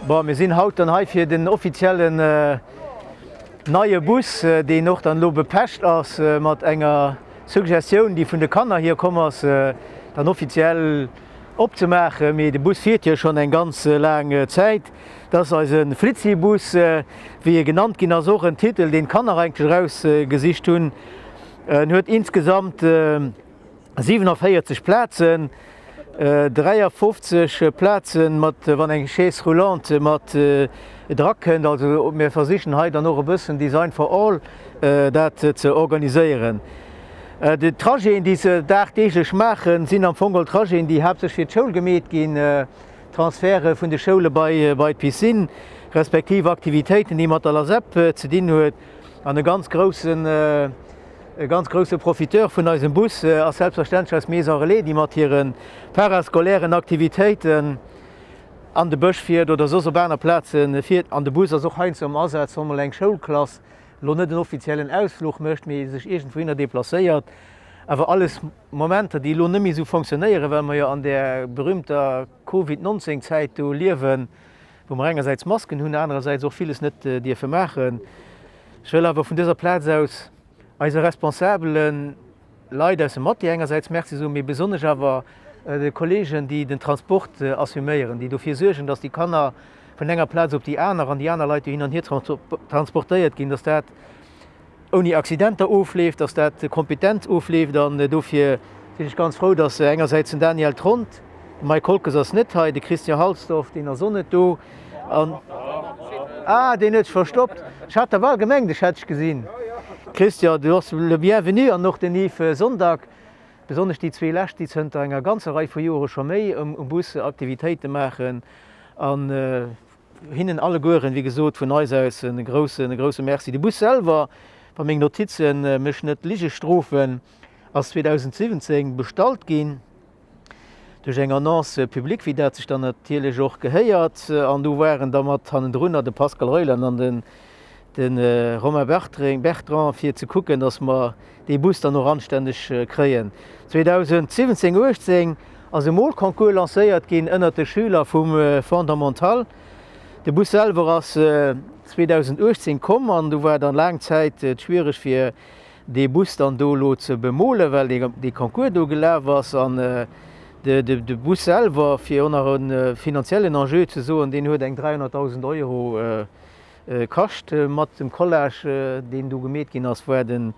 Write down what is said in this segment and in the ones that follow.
Bon, mir sinn haut dann hei fir den offiziellen neie Bus, deen och dann elo bepecht ass mat enger Suggestioun, déi vun de Kanner hier komm ass, dann offiziell opzemaachen. Mee de Bus fiert jo schonn eng ganz laang Zäit. Dat ass eise Flitzibus, wéi e genannt ginn ass, och en Titel, deen d'Kanner eigentlech erausgesicht hunn. En huet insgesamt 47 Plazen, 53 Plazen mat wann eng Chaise roulante mat drakënnt. Also mir versichen hei dann och e bëssen Design for all dat ze organiséieren. Déi Trajeten déi se dagdeeglech maachen, sinn am Fong geholl Trajeten déi haaptsächlech fir d'Schoul gemeet ginn, Transferte vun de Schoule bei d'Piscine, respektiv Aktivitéiten déi mat der LASEP ze dinn huet an e ganz groussen E ganz grousse Profiteur vun eisem Bus ass selbstverständlech eis Maison Relais, déi mat hire parascolairen Aktivitéiten an de Bësch fiert oder soss op aner Plaze fiert. An de Bus ass och heiansdo am Asaz, wann mol eng Schoulklass elo net en offiziellen Ausfluch mécht, mee sech iergendwouhinner deplacéiert. Awer alles Momenter, déi elo net méi esou fonctionnéieren, well mer jo an där berühmter Covid 19 Zäit do liewen, wou mer engersäits Masken hunn, anerersäits och villes net dierfe maachen. Ech wëll awer vun dëser Plaz aus eise responsabele Leit aus dem Maté engersäits Merci soen, mee besonnesch awer de Kolleegen, déi den Transport assuméieren, déi dofir suergen, dass déi Kanner vun enger Plaz op déi aner an déi aner Leit dohin an hier transportéiert ginn, dass dat ouni Accidenter ofleeft, dass dat kompetent ofleeft. An dofir sinn ech ganz frou, dass engersäits den Daniel Trond, de Mike Holkes ass net hei, de Christian Halsdorf, deen ass och net do, an, ah, deen huet sech verstoppt, ech hat der bal gemengt, ech hätt dech gesinn, Christian, du bass le bienvenu, an och den Yves Sondag, besonnesch déi zwee lescht, déi zënter enger ganzer Rei vu Jore scho méi um Bus Aktivitéite maachen. An Hinnen allegueren, wéi gesot, vun eis aus e grousse, grousse Merci. De Bus selwer, wa meng Notize mech net Lige strofen, ass 2017 bestallt ginn duerch eng Annonce publique, wéi dat sech dann natierlech och gehéiert. An do waren da mat hannendrunner de Pascal Reuland an den de Romain Bertrand, fir ze kucken, datt mer dee Bus dann och anstänneg kréien. 2017, 18 ass e Molconcours lancéiert ginn ënnert de Schüler vum Fondamental. De Bus selwer ass 2018 komm an do war dann laang Zäit et schwiereg fir dee Bus dann do elo ze bemolen, well dee Concours do gelaf ass. An de Bus selwer, fir och nach e finanziellen Enjeu ze soen, deen huet eng 300.000 Euro Kascht. Mat dem Collage, deen do gemeet ginn ass, war den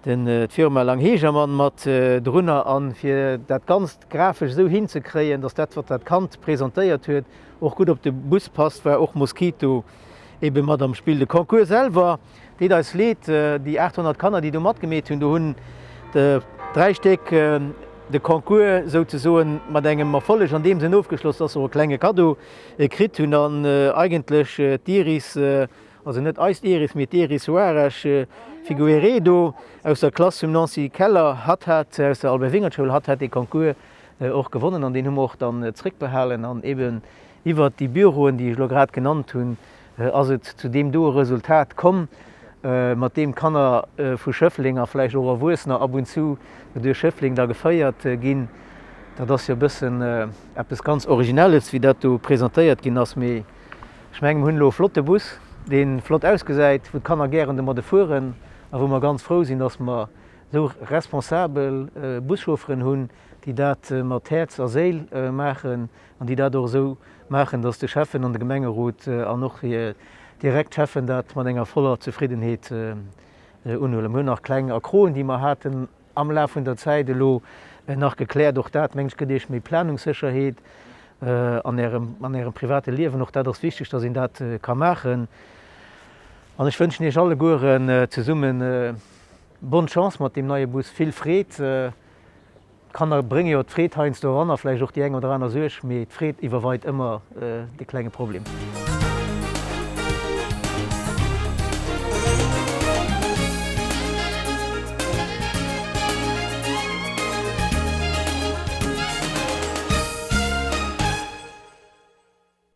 d'Firma Lang-Hegermann mat drunner. A fir dat Ganzt grafesch esou hinzekréien, datt dat, wat dat Kand presentéiert huet, och gutt op de Bus passt, war och Mosquito ebe mat am Spill. De Concours selwer deet eis leed, déi 800 Kanner, déi do matgemeet hunn, do hunn dräi Stéck de Concours souzesoen mat engem Erfolleg an deem Sënn ofgeschloss, datt se och e klenge Kaddo kritt hunn an eigentlech d'Iris, also net eist Iris, mee d'Iris Soares Figueiredo aus der Klass vum Nancy Keller, hatt hat aus der Albert Wingert Schoul, hatt hat dee Concours och gewonnen an deen hu mer och dann zréckbehalen an eben iwwert déi Büroen, déi ech elo grad genannt hunn, ass et zu deem doe Resultat komm, mat deem d'Kanner vu Schëffleng a vläicht och Erwuessener ab und zu duerch Schëffleng da geféiert ginn. Dat ass jo e bëssen eppes ganz Originelles, wéi dat do presentéiert ginn ass. Mee ech mengen, mir hunn elo e flotte Bus, dee flott ausgesäit, wou d'Kanner gären domadde fueren a wou mer ganz frou sinn, dass mer esou responsabel Buschaufferen hunn, déi dat mat Häerz a Séil maachen an déi dat och esou maachen, dass de Schäffen an de Gemengerot an och hir direkt Cheffen dat mat enger voller Zefriddenheet unhuelen. Mir hunn nach kleng Accroen, déi mer haten am Laf vun der Zäit elo nach gekläert. Och dat, meng ech, gëtt Iech méi Planungssécherheet an Ärem, an Ärem private Liewen. Och dat ass wichteg, dass een dat ka maachen. An ech wënschen Iech allegueren zesummen bonne Chance mat deem neie Bus, vill Freed. D'Kanner brénge jo d'Freed heiansdo eran a vläicht och déi eng oder aner Suerg, mee d'Freed iwwerweit ëmmer de klenge Problem.